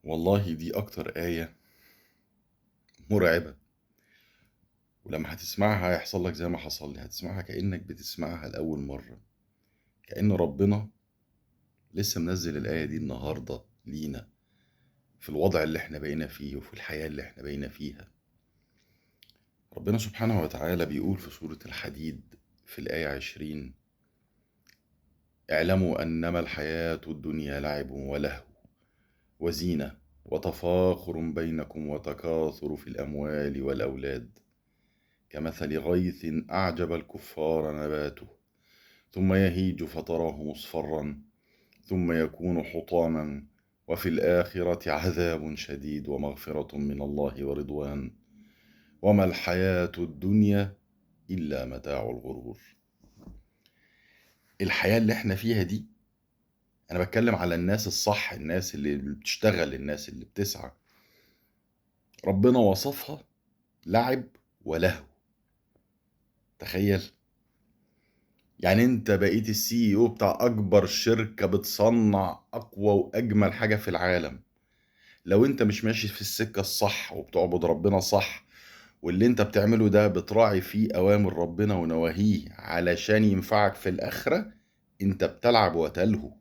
والله دي أكتر آية مرعبة، ولما هتسمعها هيحصل لك زي ما حصل لي، هتسمعها كأنك بتسمعها لأول مرة، كأن ربنا لسه منزل الآية دي النهاردة لينا في الوضع اللي احنا بقينا فيه وفي الحياة اللي احنا بقينا فيها. ربنا سبحانه وتعالى بيقول في سورة الحديد في الآية 20: اعلموا أنما الحياة الدنيا لعب ولهو وزينة وتفاخر بينكم وتكاثر في الأموال والأولاد، كمثل غيث أعجب الكفار نباته ثم يهيج فتراه مصفرا ثم يكون حطاما، وفي الآخرة عذاب شديد ومغفرة من الله ورضوان، وما الحياة الدنيا إلا متاع الغرور. الحياة اللي احنا فيها دي، أنا بتكلم على الناس الصح، الناس اللي بتشتغل، الناس اللي بتسعى، ربنا وصفها لعب ولهو. تخيل، يعني انت بقيت السي او بتاع اكبر شركة بتصنع اقوى واجمل حاجة في العالم، لو انت مش ماشي في السكة الصح وبتعبد ربنا صح، واللي انت بتعمله ده بتراعي فيه اوامر ربنا ونواهيه علشان ينفعك في الاخرة، انت بتلعب وتلهو.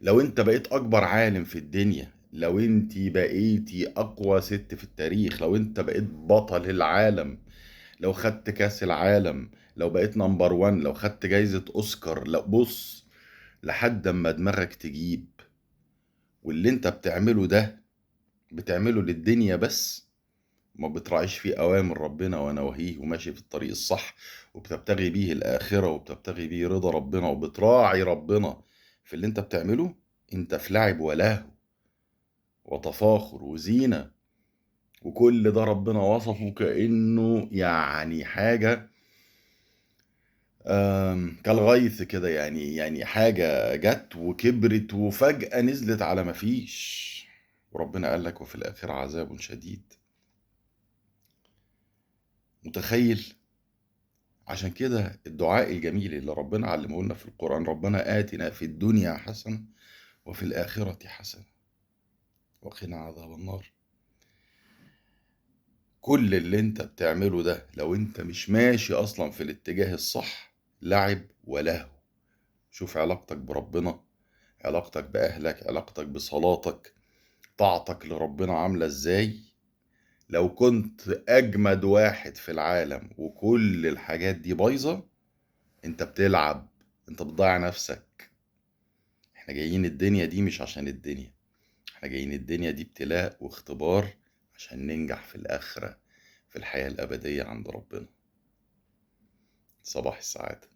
لو انت بقيت اكبر عالم في الدنيا، لو انت بقيتي اقوى ست في التاريخ، لو انت بقيت بطل العالم، لو خدت كاس العالم، لو بقيت number 1، لو خدت جايزة اوسكار، لو بص لحد ما دماغك تجيب، واللي انت بتعمله ده بتعمله للدنيا بس، ما بتراعيش فيه اوامر ربنا ونواهيه، وماشي في الطريق الصح، وبتبتغي بيه الاخرة، وبتبتغي بيه رضا ربنا، وبتراعي ربنا في اللي انت بتعمله، انت في لعب ولهو وتفاخر وزينة. وكل ده ربنا وصفه كأنه يعني حاجة كالغيث كده، يعني حاجة جت وكبرت وفجأة نزلت على ما فيش، وربنا قال لك وفي الآخرة عذاب شديد. متخيل؟ عشان كده الدعاء الجميل اللي ربنا علمه لنا في القرآن: ربنا آتنا في الدنيا حسنة وفي الآخرة حسنة وقنا عذاب النار. كل اللي انت بتعمله ده لو انت مش ماشي اصلا في الاتجاه الصح، لعب ولهو. شوف علاقتك بربنا، علاقتك بأهلك، علاقتك بصلاتك، طاعتك لربنا عاملة ازاي. لو كنت اجمد واحد في العالم وكل الحاجات دي بايظة، انت بتلعب، انت بتضيع نفسك. احنا جايين الدنيا دي مش عشان الدنيا، احنا جايين الدنيا دي ابتلاء واختبار عشان ننجح في الآخرة، في الحياة الأبدية عند ربنا. صباح السعادة.